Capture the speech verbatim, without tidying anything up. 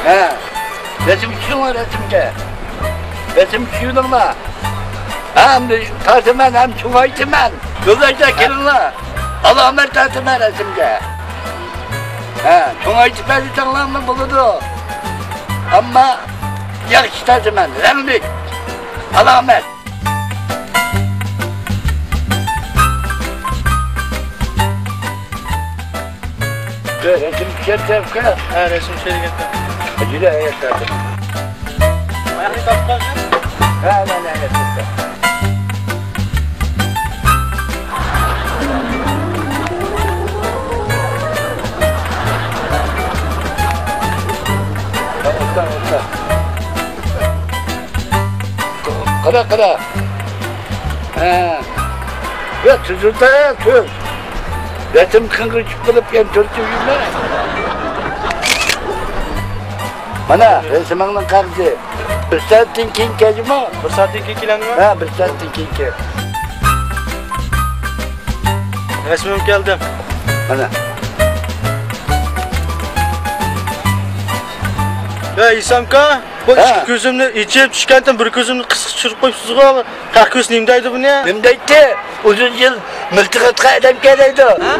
ھە، رەسىم چۈشۈرۈڭلار رەسىمگە. رەسىم چۈشۈرۈڭلار. ھەم تارتىمەن، ھەم چوڭايتىمەن. يولداشلار، كېلىڭلار. ئالامەت تارتىمەن رەسىمگە. ھە، چوڭايتىپ بەرسەڭلارمۇ بولىدۇ. ئەمما ياخشى تارتىمەن، رەڭلىك. ئالامەت. رەسىم چۈشۈرۈپ بەرسەڭ. ھە، رەسىم چۈشۈرگەن. جۈدە ھەيۋەت تارتىمەن. ئاياقنى تارتىپ قويسۇن. ھە، مانا ھەيۋەت تارتىمەن. توختا، توختا. قارا، قارا. ھە. يا، تۈزۈلدى، تۈز. رەسىم قىڭغىر چۈشۈپ قېلىپ، يەنە تۈرتۈپ يۈرمە. مانا، رەسىمىڭنىڭ قەغىزى. بىر سائەتتىن كېيىن كەلدىمۇ؟ بىر سائەتتىن كېيىن كېلەمدىمۇ؟ ھە، بىر سائەتتىن كېيىن كەل. رەسىمىم كەلدى. مانا. يا، ئىسامكا، بۇ ھە. ئىككى كۆزۈمنى ئېچىپ چۈشكەنتىم، بىر كۆزۈمنى قىسقا چۈشۈرۈپ قويۇپسىزغۇ. قاق كۆز نېمە دەيدۇ بۇنى؟ نېمە دەيتتى؟ ئۇزۇن يىل مىلتىق ئاتقان ئادەمكەن دەيدۇ. ھە؟